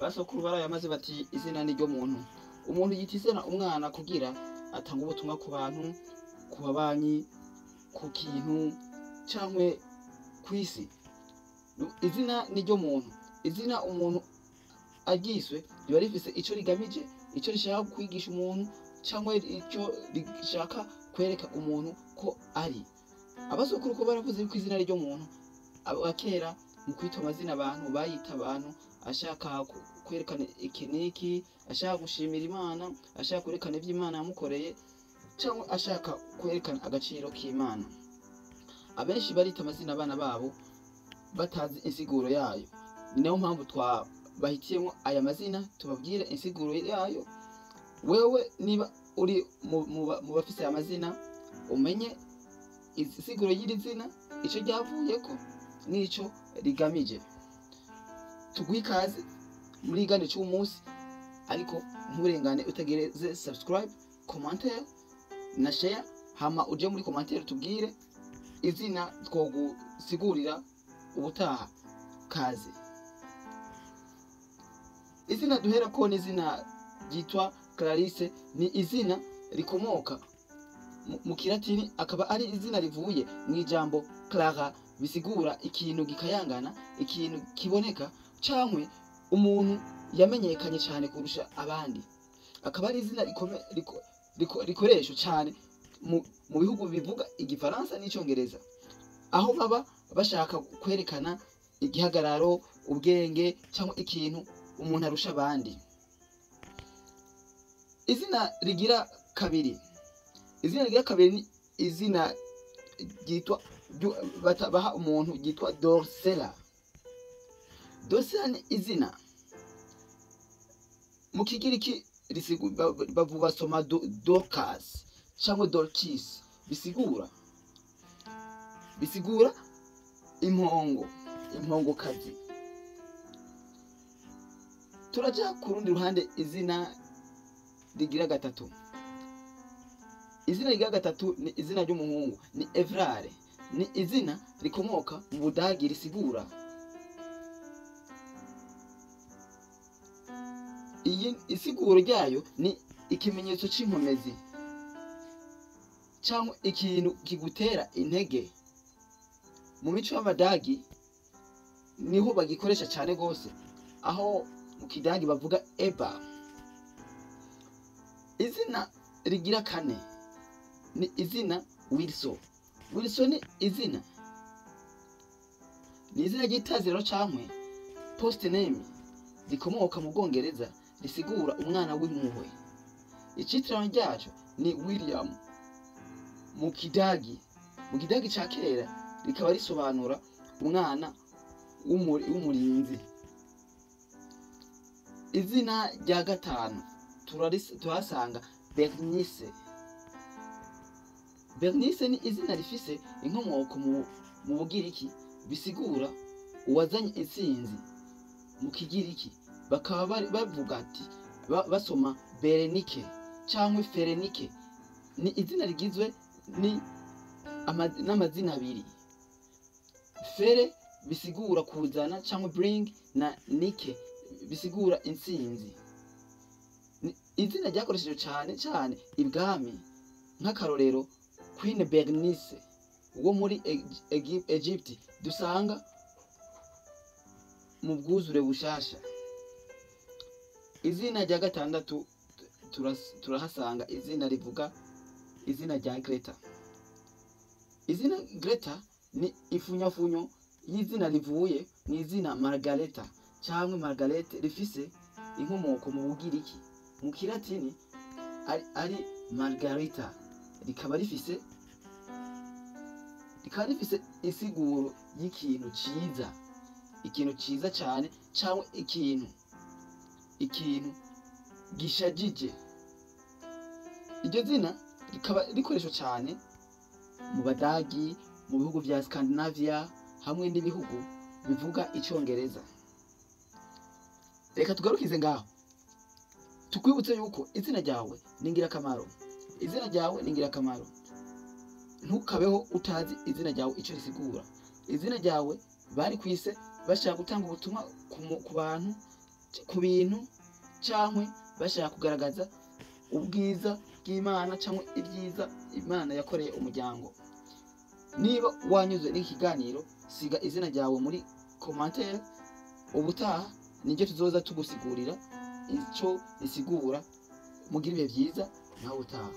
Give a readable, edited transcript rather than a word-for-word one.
Basokuru barayamaze bati izina ni ryo muntu. Umuntu yita izina umwana kugira atanga ubutumwa ku bantu, ku babanyi, ku kintu canke kw'isi. Izina ni ryo muntu. Izina umuntu aryiswe riba rifise ico rigamije, ico rishaka kwigisha umuntu canke ico rishaka kwereka umuntu ko ari. Abasokuru ko baravuze yuko izina ari ryo muntu. Abakera mu kwita amazina abantu bayita abantu ashaka kwerekana iki n'iki, ashaka gushimira Imana, ashaka kwerekana ivyo Imana yamukoreye, canke ashaka kwerekana agaciro k'Imana. Abenshi barita amazina abana babo batazi insiguro yayo. Ni nayo mpamvu twabahitiyemo aya mazina tubabwire insiguro yayo. Wewe niba uri mu bafise aya mazina, umenye insiguro y'iri zina, ico ryavuyeko n'ico rigamije. Tuguhe ikaze muri igane c'uyu munsi, ariko nturengane utagereze subscribe, commentaire na share, hama uje muri commentaire tubwire izina twogusigurira ubutaha. Kaze. Izina duhera ko ni izina ryitwa Clarisse, ni izina rikomoka mu Kilatini, akaba ari izina rivuye mu ijambo Clara, bisigura ikintu gikayangana, ikintu kiboneka canke umuntu yamenyekanye cyane kurusha abandi. Akaba ari izina rikoreshwa cyane mu bihugu bivuga Igifaransa n'Icongereza, aho baba bashaka kwerekana igihagararo, ubwenge cyangwa ikintu umuntu arusha abandi. Izina rigira kabiri, izina rigira kabiri ni izina ryitwa baha umuntu ryitwa Dorsela. Dorsela ni izina mu Kigiriki basoma Dorcas cyangwa Dorkis, bisigura impongo, impongokazi. Turaja ku rundi ruhande izina rigira gatatu. Izina rigira gatatu ni izina ry'umuhungu, ni Evrare. Ni izina rikomoka mu Budagi, risigura iyi isiguro ryayo ni ikimenyetso c'inkomezi cyangwa ikintu kigutera intege. Mu mico y'Abadagi niho bagikoresha cyane gose, aho mu Kidagi bavuga eba. Izina rigira kane ni izina Wilson. Wilson ni izina, ni izina ry'itazirano canke post name rikomoka mu Bwongereza, risigura umwana w'impuhwe. Icitirano ryaco ni William mu Kidagi. Mu Kidagi ca kera rikaba risobanura umwana w'umurinzi. Izina rya gatanu tuhasanga Bernice. Bernice ni izina rifise inkomoko mu Bugiriki, bisigura uwazanye intsinzi. Mu Kigiriki bakaba bavuga ati basoma Berenike cyangwa Ferenike. Ni izina rigizwe n'amazina abiri, Fere bisigura kuzana cyangwa bring, na Nike bisigura intsinzi. Izina ryakoreshejwe cyane cyane ibwami, nk'akarorero Queen Bernice wo muri Egypt dusanga mu bwuzure bushasha. Izina rya gatandatu turahasanga izina rivuga izina rya Greta. Izina Greta ni ifunyafunyo y'izina rivuye mu izina Margareta cyangwa Margarete, rifise inkomoko mu Bugiriki. Mu Kilatini ari Margarita, rikaba rifise insiguro y'ikintu ciza, ikintu ciza cyane cyangwa ikintu gishajije. Iryo zina rikaba rikoreshwa cyane mu Badagi, mu bihugu vya Scandinavia hamwe n'ibihugu bivuga Icongereza. Reka tugarukize ngaho, tukwibutse yuko izina ryawe ni ingirakamaro. Izina ryawe ni ingirakamaro. Ntukabeho utazi izina ryawe ico risigura. Izina ryawe bari kwise bashaka gutanga ubutumwa ku bantu, ku bintu, cyangwa bashaka kugaragaza ubwiza bw'Imana cyangwa ibyiza Imana yakoreye umuryango. Niba wanyuze n'iki kiganiro, siga izina ryawe muri commentaire. Ubutaha nibyo tuzoza tugusigurira icyo risigura. Mugira ibihe byiza, nawe utaha.